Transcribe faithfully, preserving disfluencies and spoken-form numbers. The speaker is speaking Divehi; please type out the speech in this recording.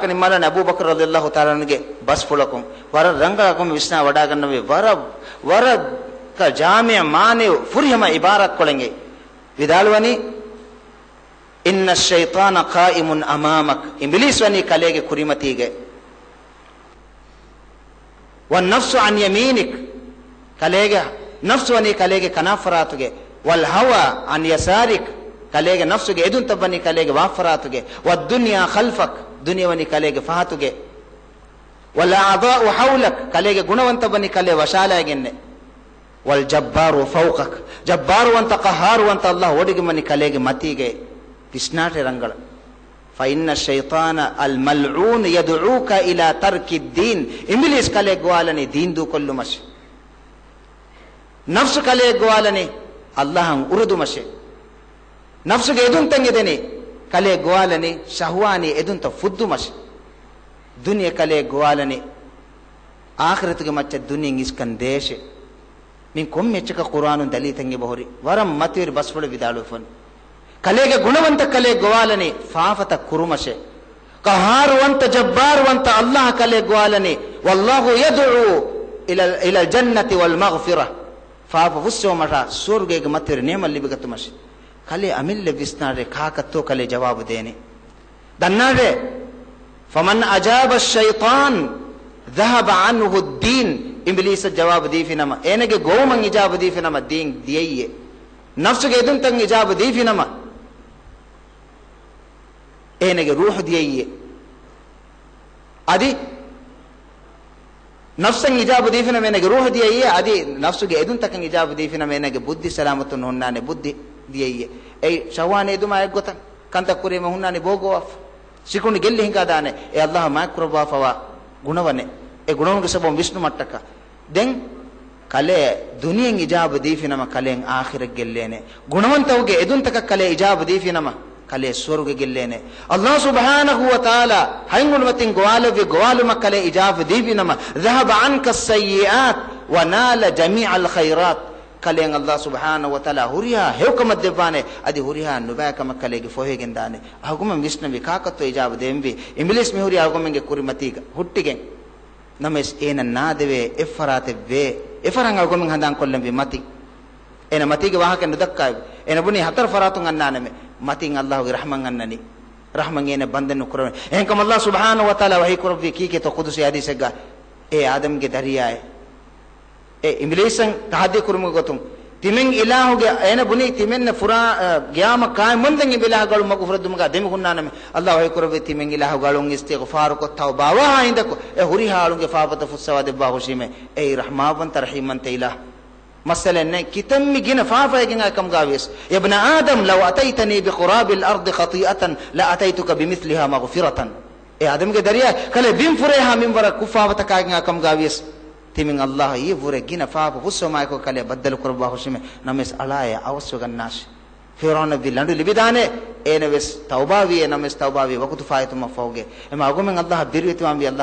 ނިންމާލަނީ އަބޫބަކުރު ރަޟިޔަﷲ ތަޢާލާ ޢަންހުގެ ބަސްފުޅަކުން. ވަރަށް ރަނގަޅަށް އަޅުގަނޑު ވިސްނާ ވަޑައިގަންނަވާ، ވަރަށް، ވަރަށް ޖާމިޢު މާނައިގެ ފުރިހަމަ ޢިބާރާތްކޮޅެއް. ވިދާޅުވަނީ، إن الشيطان قائم أمامك، އިބިލީސް ވަނީ ކަލޭގެ ކުރިމަތީގައި. والنفس عن يمينك، ކަލޭގެ ނަފްސު ވަނީ ކަލޭގެ ކަނާފަރާތުގައި. والهوى عن يسارك، ކަލޭގެ ނަފްސުގެ އެދުންތައް ވަނީ ކަލޭގެ ވާފަރާތުގައި. والدنيا خلفك، ދުނިޔެ ވަނީ ކަލޭގެ ފަހަތުގައި. والأعضاء حولك، ކަލޭގެ ގުނަވަންތައް ވަނީ ކަލޭ ވަށާލައިގެންނެ. والجبار فوقك، ޖައްބާރުވަންތަ ޤައްހާރުވަންތަ ﷲ ވޮޑިގެން ވަނީ ކަލޭގެ މަތީގައި. ވިސްނާށޭ ރަނގަޅަށް. فإن الشيطان الملعون يدعوك إلى ترك الدين، އިބިލީސް ކަލޭ ގޮވާލަނީ ދީން ދޫކޮށްލުމަށެ. ނަފްސު ކަލޭ ގޮވާލަނީ ﷲ އަށް އުރެދުމަށެ. ނަފްސުގެ އެދުންތައް އެދެނީ ކަލޭ ގޮވާލަނީ ޝަހުވާނީ އެދުންތައް ފުއްދުމަށެ. ދުނިޔެ ކަލޭ ގޮވާލަނީ އާޚިރަތުގެ މައްޗަށް ދުނިޔެ އިސްކަން ދޭށެ. މިން ކޮންމެ އެއްޗަކަށް ޤުރުއާނުން ދަލީލްތައް އެބަހުރި. ވަރަށް މަތިވެރި ބަސްފުޅެއް ވިދާޅުވެފަ ވަނީ. ކަލޭގެ ގުނަވަންތަ ކަލޭ ގޮވާލަނީ ފާފަތައް ކުރުމަށެ. ޤައްހާރުވަންތަ ޖައްބާރުވަންތަ ﷲ ކަލޭ ގޮވާލަނީ، والله يدعو إلى، إلى الجنة والمغفرة، ފާފަ ފުއްސެވުމަށާ ސުވަރުގޭގެ މަތިވެރި ނިޢުމަތް ލިބިގަތުމަށެ. ކަލޭ އަމިއްލަ ވިސްނާށޭ، ކާކަށްތޯ ކަލޭ ޖަވާބު ދޭނެ؟ ދަންނާށޭ. فمن أجاب الشيطان ذهب عنه الدين، އިބިލީސަށް ޖަވާބު ދީފިނަމަ، އޭނަގެ ގޮވުމަށް އިޖާބަ ދީފިނަމަ ދީން ދިޔައީއޭ. ނަފްސުގެ އެދުންތައް އިޖާބަ ދީފިނަމަ، އޭނަގެ ރޫޙު ދިޔައީއޭ. އަދި ނަފްސަށް އިޖާބަ ދީފިނަމަ އޭނަގެ ރޫޙު ދިޔައީއޭ. އަދި ނަފްސުގެ އެދުންތަކަށް އިޖާބަ ދީފިނަމަ އޭނަގެ ބުއްދި ސަލާމަތުން ހުންނާނެ، ބުއްދި ދިޔައީއޭ. އެއީ ޝަހުވާނީ އެދުމާ އެއްގޮތަށް ކަންތައް ކުރީމަ ހުންނާނީ ބޯ ގޮވާފަ. ސިކުނޑި ގެއްލި ހިނގާދާނެ. އެ ﷲ މާތްކުރައްވާފަވާ ގުނަވަނެއް. އެ ގުނަވަނުގެ ސަބަބުން ވިސްނުމަށްޓަކާ. ދެން ކަލޭ ދުނިޔެއިން އިޖާބަ ދީފިނަމަ ކަލޭން އާޚިރަތް ގެއްލޭނެ. ގުނަވަންތަކުގެ އެދުންތަކަށް ކަލޭ އިޖާބަ ދީފިނަމަ ކަލޭ ސުވަރުގެ ގެއްލޭނެ. ﷲ ސުބްޙާނަހޫ ވަތަޢާލާ ހަތް އުނިވަތިން ގޮވާލެއްވި ގޮވާލުމަށް ކަލޭ އިޖާބަ ދީފިނަމަ، ذهب عنك السيئات ونال جميع الخيرات. ކަލޭން ﷲ ސުބްޙާނަހޫ ވަތަޢާލާ ހުރިހާ ހެޔޮކަމަށް ދެއްވާނެ، އަދި ހުރިހާ ނުބައިކަމަށް ކަލޭގެ ފޮހެގެން ދާނެ. އަހަރުމެން ވިސްނަންވީ ކާކަށްތޯ އިޖާބަ ދޭންވީ؟ އިބިލީސް މިހުރީ އަޅުގަމެންގެ ކުރިމަތީގަ ހުއްޓިގެން. ނަމަވެސް އޭނަ ނާދެވޭ އެއްފަރާތެއްވޭ، އެފަރާތް އަޅުގަމެން ހަނދާންކޮށްލަންވީ މަތި. އޭނަ މަތީގެ ވާހަކަ ނުދައްކާއެވެ. އޭނަ ބުނީ ހަތަރު ފަރާތުން އަންނާނަމޭ. މަތިން ﷲގެ ރަޙްމަތް އަންނަނީ. ރަޙްމަތް އޭނަ ބަންދެއް ނުކުރެވޭ. އެހެންކަމުން ﷲ ސުބްޙާނަހޫ ވަތަޢާލާ ވަޙީ ކުރެއްވީ ކީކޭތޯ ޤުދުސީ ޙަދީޘެއްގަ؟ އޭ އާދަމްގެ ދަރިޔާއޭ، އޭ އިބިލީސަށް ތަޙައްދީ ކުރުމުގެ ގޮތުން، ތިމެން އިލާހުގެ، އޭނަ ބުނީ ތިމެންނަށް ފުރާ، އަ، ޤިޔާމަތް ޤާއިމްވަންދެން އިބިލާހުގެ އަޅުން މަގުފުރެއްދުމުގަ ދެމިހުންނާނަމޭ. ﷲ ވަޙީ ކުރެއްވީ ތިމެން އިލާހުގެ އަޅުން އިސްތިޣްފާރުކޮށް ތައުބާވާހާ ހިނދަކު އެ ހުރިހާ އަޅުންގެ ފާފަތައް ފުއްސަވާ ދެއްވާ ހުށީމޭ. އެއީ ރަޙްމާވަންތަ ރަޙީމްވަންތަ އިލާހު. މައްސަލައެއް ނެތް، ކިތަންމެ ގިނަ ފާފައެއްގެން އައިކަމުގަ ވިޔަސް. يا ابن آدم لو أتيتني بقراب الأرض خطيئة لأتيتك بمثلها مغفرة. އޭ އާދަމްގެ ދަރިޔާ، ކަލޭ ބިން ފުރޭހާ މިންވަރަށް ކުށް ފާފަތަކާގެން އައިކަމުގަ ވިޔަސް، ތިމެން ﷲ އެއަށްވުރެ ގިނަ ފާފަ ފުއްސެވުމާއެކު ކަލޭ ބައްދަލު ކުރައްވާ ހުށީމޭ. ނަމަވެސް އަޅާއޭ އަވަސްވެގަންނާށި. ފިރުޢައުނަށްވީ ލަނޑު ލިބިދާނެ، އޭނަވެސް ތައުބާވީއޭ، ނަމަވެސް ތައުބާވީ ވަގުތު ފާއިތުވުމަށްފަހުގެ. އެމަ އަޅުގަމެން ﷲ އަށް ބިރުވެތިވާންވީ ﷲ